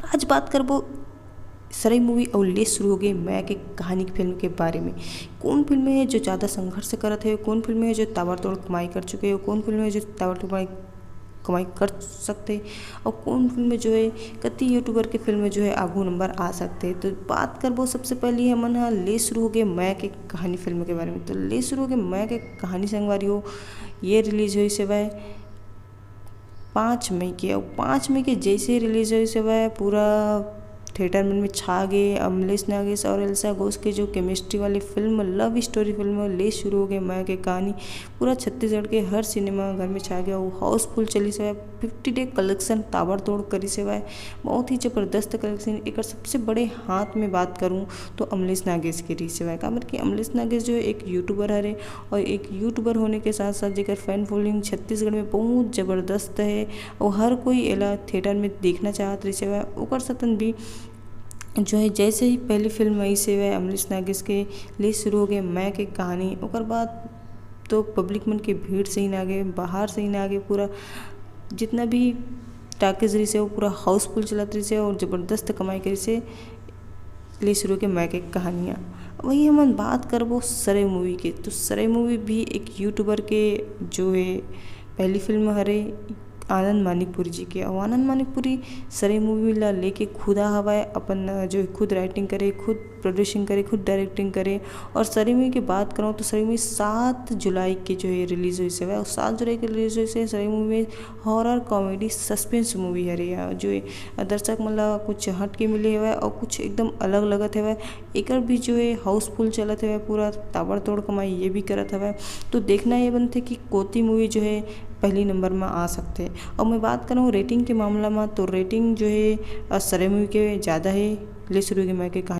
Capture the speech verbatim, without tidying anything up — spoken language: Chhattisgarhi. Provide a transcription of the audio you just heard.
आज बात करबो सरई मूवी अउ ले शुरू हो गई मया के कहानी की फिल्म के बारे में। कौन फिल्म है जो ज़्यादा संघर्ष करत है, कौन फिल्म है जो ताबड़तोड़ कमाई कर चुके हो, कौन फिल्म है जो ताबड़तोड़ कमाई, कमाई कर सकते हैं, और कौन फिल्म में जो है कति यूट्यूबर के फिल्म में जो है आगू नंबर आ सकते हैं। तो बात करबो सबसे पहले हमन हा ले शुरू हो गए मया के कहानी फिल्म के बारे में। तो ले शुरू हो गए मया के कहानी संगवारी हो, ये रिलीज हुई सेवाए पाँच मई के। और पाँच मई के जैसे ही रिलीज हुई सेवाए पूरा थिएटर मन में छा गए अमलेश नागेश और एल्सा घोष के जो केमिस्ट्री वाली फिल्म, लव स्टोरी फिल्म ले शुरू हो गए मया के कहानी। पूरा छत्तीसगढ़ के हर सिनेमा घर में छा गया, वो हाउसफुल चली सेवाए। फिफ्टी डे कलेक्शन ताबड़तोड़ करी सेवाए, बहुत ही ज़बरदस्त कलेक्शन। एक सबसे बड़े हाथ में बात करूँ तो अमलेश नागेश के रही सेवाए, काबर कि अमलेश नागेश जो है एक यूट्यूबर हरे, और एक यूट्यूबर होने के साथ साथ जेकर फैन फॉलोइंग छत्तीसगढ़ में बहुत ज़बरदस्त है, और हर कोई एला थिएटर में देखना चाहत रही सेवाए। ओकर सतन भी जो है जैसे ही पहली फिल्म आई सेवाए अमलेश नागेश के ले शुरू हो गए मया के कहानी, ओकर बाद तो पब्लिक मन के भीड़ से ही ना गए, बाहर से ही ना गए, पूरा जितना भी टाकीज रही से वो पूरा हाउसफुल चलत रही से और ज़बरदस्त कमाई करी से ले शुरू के मया के कहानियाँ। वही हमन बात करबो सरई मूवी के, तो सरई मूवी भी एक यूट्यूबर के जो है पहली फिल्म हरे आनंद मानिकपुरी जी के। और आनंद मानिकपुरी सरई मूवी ला लेके खुदा हवाए, अपन जो है खुद राइटिंग करे, खुद प्रोड्यूसिंग करे, खुद डायरेक्टिंग करे। और सरई मूवी की बात करूँ तो सरई मूवी सात जुलाई के जो है रिलीज हुई सेवाए, और सात जुलाई के रिलीज हुई से सरई movie horror comedy suspense movie हरे, या जो है दर्शक मन ला कुछ हट के मिले हवय और कुछ एकदम अलग लगत हवय। एकर भी जो है हाउसफुल चलत हवय, पूरा ताबड़तोड़ कमाई ये भी करत हवय। तो देखना ये बनथे कि कोती मूवी जो है पहली नंबर में आ सकथे। और मैं बात करूँ रेटिंग के मामला में, तो रेटिंग जो है अ, सरई मूवी के ज़्यादा है ले शुरू के मया के कहानी।